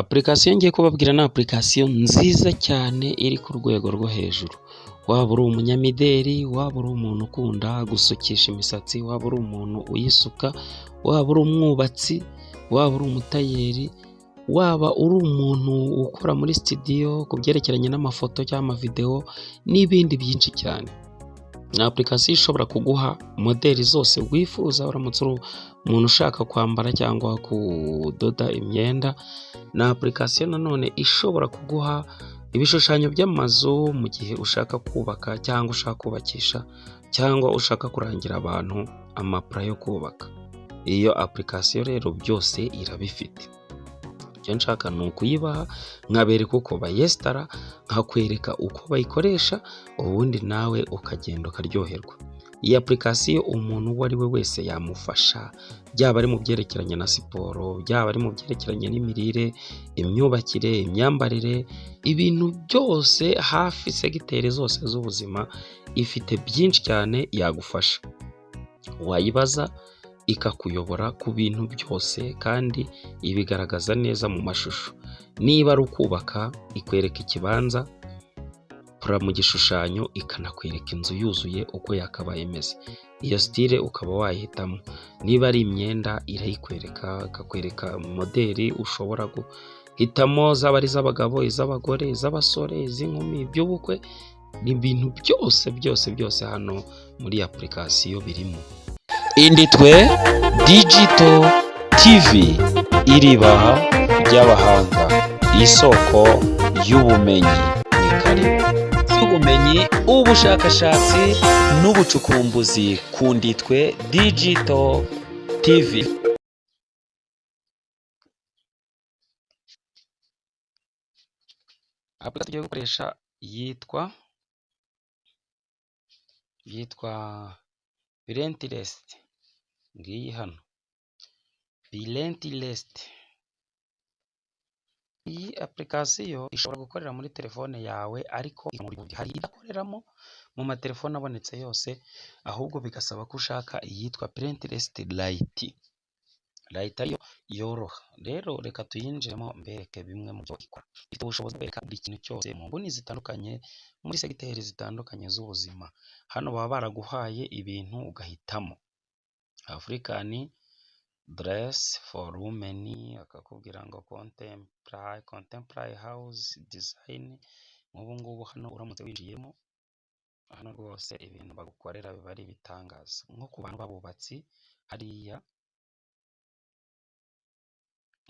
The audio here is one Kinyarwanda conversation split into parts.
Application ngiye kubabwira ni application nziza cyane iri ku rwego rwo hejuru. Waba uri umunyamideli, waba uri umuntu ukunda gusukisha imisatsi, waba uri umuntu uyisuka, waba uri umwubatsi, waba uri umutayeri, waba uri umuntu ukora muri studio ku byerekeranye n'amafoto cyangwa amavidewo n'ibindi byinshi cyane. Ni application ishobora kuguha modeli zose wifuza uramutse uri umuntu ushaka kwambara cyangwa kudoda imyenda. Ni application nanone ishobora kuguha ibishushanyo by'amazu mu gihe ushaka kubaka cyangwa ushaka kubakisha cyangwa ushaka kurangira abantu amapula yo kubaka. Iyo application rero byose irabifite. Icyo nshaka ni ukuyibaha nkabereka uko bayesitara, nkakwereka uko bayikoresha, ubundi nawe ukagenda ukaryoherwa. Iyi application umuntu uwo ari we wese yamufasha, byaba ari mu byerekeranye na siporo, byaba ari mu byerekeranye n'imirire, imyubakire, imyambarire, ibintu byose hafi segiteri zose z'ubuzima, ifite byinshi cyane yagufasha. Wayibaza ikakuyobora ku bintu byose kandi ibigaragaza neza mu mashusho. Niba ari ukubaka ikwereka ikibanza, pura mu gishushanyo ikanakwereka inzu yuzuye uko yakabaye imeze. Iyo style ukaba wayihitamo. Niba ari imyenda irayikwereka, ikakwereka modeli ushobora guhitamo, zaba ari iz'abagabo, iz'abagore, iz'abasore, iz'inkumi, iby'ubukwe, ni ibintu byose byose byose hano muri application birimo. Inditwe Digital TV, iriba ry'abahanga, isoko y'ubumenyi. Ni karibu. Ubumenyi, ubushakashatsi n'ubucukumbuzi ku Nditwe Digital TV. Application tugiye gukoresha yitwa Pinterest. Ngiyi hano Pinterest. Iyi application ishobora gukorera muri telefone yawe, ariko hari idakoreramo mu matelefone abonetse yose, ahubwo bigasaba ko ushaka iyitwa Pinterest Lite. Lite ariyo yoroha. Rero reka tuyinjiremo mbereke bimwe mu byo ikora. Ifite ubushobozi bwo kwereka buri kintu cyose mu nguni zitandukanye, muri segiteri zitandukanye z'ubuzima. Hano baba baraguhaye ibintu ugahitamo. African dress for women, akakubwira ngo contemporary house design. Nk'ubu ngubu hano uramutse winjiyemo, hano rwose ibintu bagukorera biba ari ibitangaza. Nko ku bantu b'abubatsi hariya,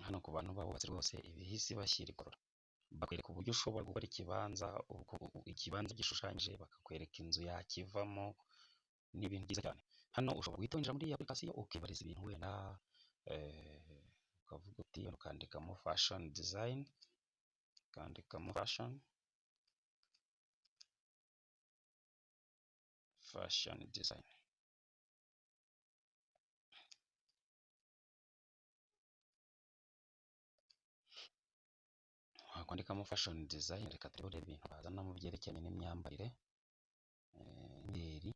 hano ku bantu b'abubatsi rwose ibihisi bashyira igorora. Bakwereka uburyo ushobora gukora ikibanza, ikibanza gishushanyije, bakakwereka inzu yakivamo, ni ibintu byiza cyane. Hano ushobora guhita winjira muri iyi application ukibariza ibintu wenda, ukavuga uti ukandikamo fashion design, ukandikamo fashion design. Wakwandikamo fashion design, reka turebe ibintu bazana mu byerekeranye n'imyambarire, imideli,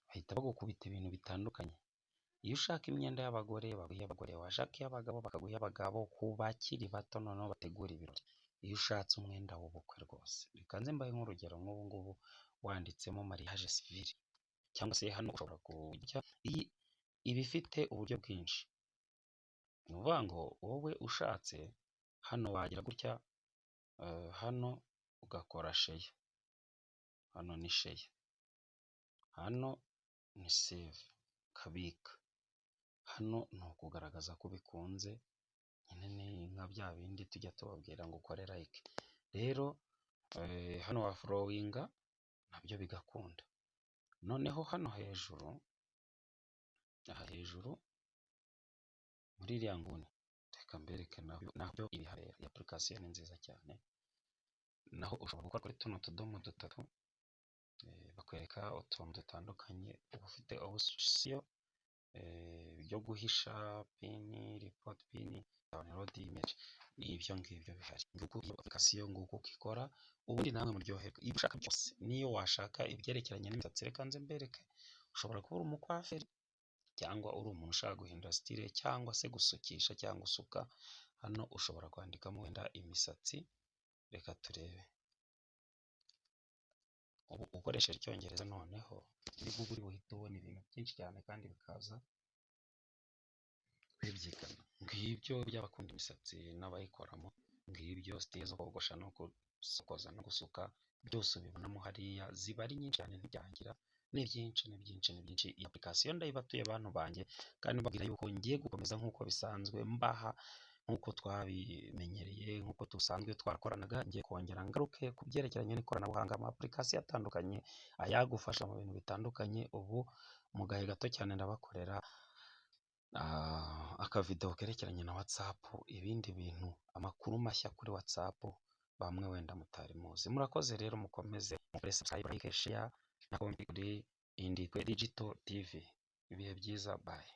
bahita bagukubita ibintu bitandukanye. Iyo ushaka imyenda y'abagore baguha iy'abagore, washaka iy'abagabo bakaguha iy'abagabo, ku bakiri bato noneho bategura ibirori. Iyo ushatse umwenda w'ubukwe rwose, reka nze mbahe nk'urugero nk'ubu ngubu wanditsemo mariage civil, cyangwa se hano ushobora kujya, iyi iba ifite uburyo bwinshi. Ni ukuvuga ngo wowe ushatse hano wagira gutya, hano ugakora share, hano ni share, hano ni save, ukabika. Hano ni ukugaragaza ko ubikunze, nyine ni nka bya bindi tujya tubabwira ngo ukore like. Rero hano wafollowinga nabyo bigakunda. Noneho hano hejuru, aha hejuru muri iriya nguni, reka mbereke nabyo ibihabera. Iyi application ni nziza cyane, naho ushobora gukora kuri tuno tudomo dutatu, bakwereka utuntu dutandukanye, uba ufite option byo guhisha pin, report pin, download image, ni ibyo ngibyo bihari. Nguko iyo application, nguko uko ikora, ubundi namwe muryoherwe. Ibyo ushaka byose, niyo washaka ibyerekeranye n'imisatsi, reka nze mbereke, ushobora kuba uri umukwaferi cyangwa uri umuntu ushaka guhindura style cyangwa se gusukisha cyangwa usuka. Hano ushobora kwandikamo wenda imisatsi, reka turebe. Ubu ukoresheje Icyongereza noneho muri Google uhita ubona ibintu byinshi cyane kandi bikaza bibyigana. Ngibyo by'abakunda imisatsi n'abayikoramo, ngibyo style zo kogosha no gusokoza no gusuka, byose ubibonamo hariya, ziba ari nyinshi cyane ntibyangira, ni byinshi, ni byinshi, ni byinshi. Iyi application ndayibatuye bantu banjye, kandi mbabwira yuko ngiye gukomeza nk'uko bisanzwe mbaha, nk'uko twabimenyereye, nk'uko dusanzwe twarakoranaga. Ngiye kongera ngaruke ku byerekeranye n'ikoranabuhanga, ama application atandukanye ayagufasha mu bintu bitandukanye. Ubu mu gahe gato cyane ndabakorera akavideo kerekeranye na WhatsApp, ibindi bintu, amakuru mashya kuri WhatsApp bamwe wenda mutari muzi. Murakoze rero, mukomeze mukore subscribe, like, share na comment kuri Inditwe Digital TV. Ibihe byiza, bye.